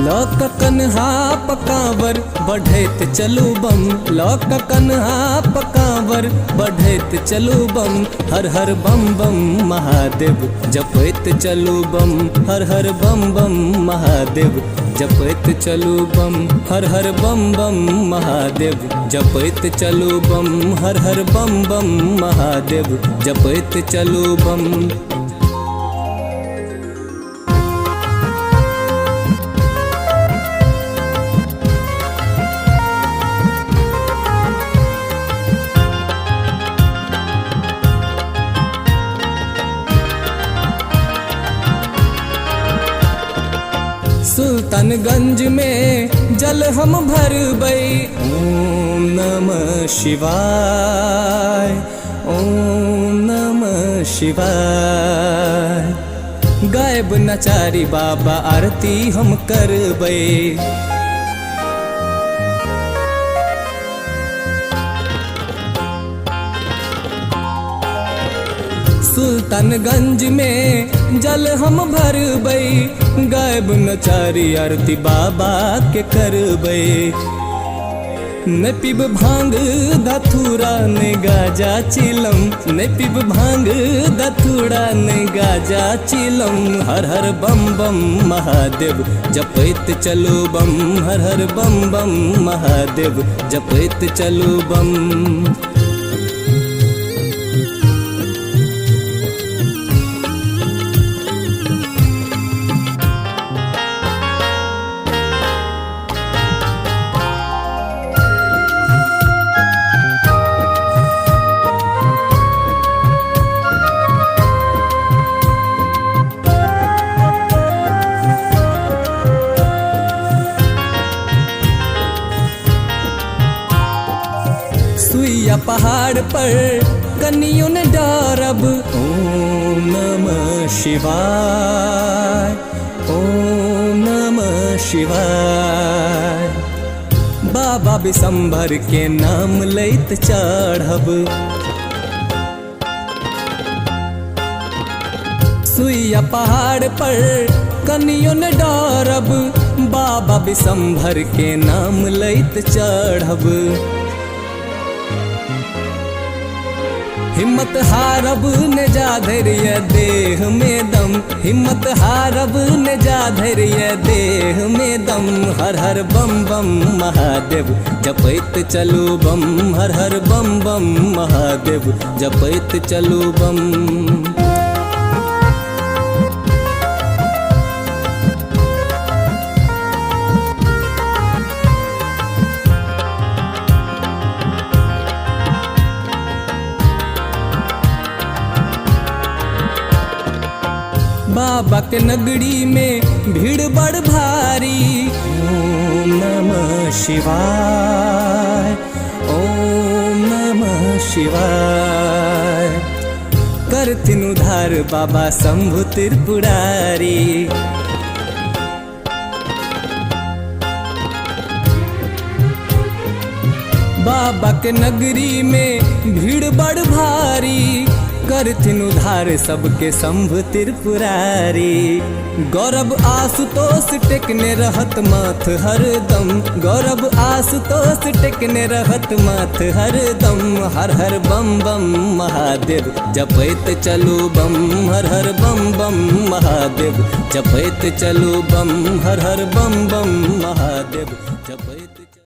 लऽ कऽ कन्हा पकावर बढ़ैत चलू बम, लऽ कऽ कन्हा पकावर बढ़ैत चलू बम, हर हर बम बम महादेव जपैत चलू बम, हर हर बम बम महादेव जपैत चलू बम, हर हर बम बम महादेव जपैत चलू बम, हर हर बम बम महादेव जपैत चलू बम। सुल्तानगंज में जल हम भरबै, ओम नमः शिवाय, ओम नमः शिवाय। गायब नचारी बाबा आरती हम करबै। सुल्तानगंज में जल हम भरबै, गायब नचारी आरती बाबा के करबै। न पीब भांग धतूरा न गाजा चिलम, न पीब भांग धतूरा न गाजा चिलम, हर हर बम बम महादेव जपैत चलू बम, हर हर बम बम महादेव जपैत चलू बम। सुइया पहाड़ पर कनियो न डरब, ओम नमः शिवाय, ओम नमः शिवाय। बाबा बिसंभर के नाम लैत चढ़ब। सुइया पहाड़ पर कनियो न डरब, बाबा बिसंभर के नाम लैत चढ़ब। हिम्मत हारब न जा धैर्य देह में दम, हिम्मत हारब न जा धैर्य देह में दम, हर हर बम बम महादेव जपैत चलू बम, हर हर बम बम महादेव जपैत चलू बम। बाबा के नगरी में भीड़ बड़ भारी, ओम नमः शिवाय, ओम नमः शिवाय। करथिन उधार बाबा शंभु त्रिपुरारी। बाबा के नगरी में भीड़ बड़ भारी, करथिन उधार सबके शंभु त्रिपुरारी। गौरव आशुतोष टेकने रहत माथ हरदम, गौरव आशुतोष टेकने रहत माथ हरदम, हर हर बम बम महादेव जपैत चलू बम, हर हर बम बम महादेव जपैत चलू बम, हर हर बम बम महादेव जपैत।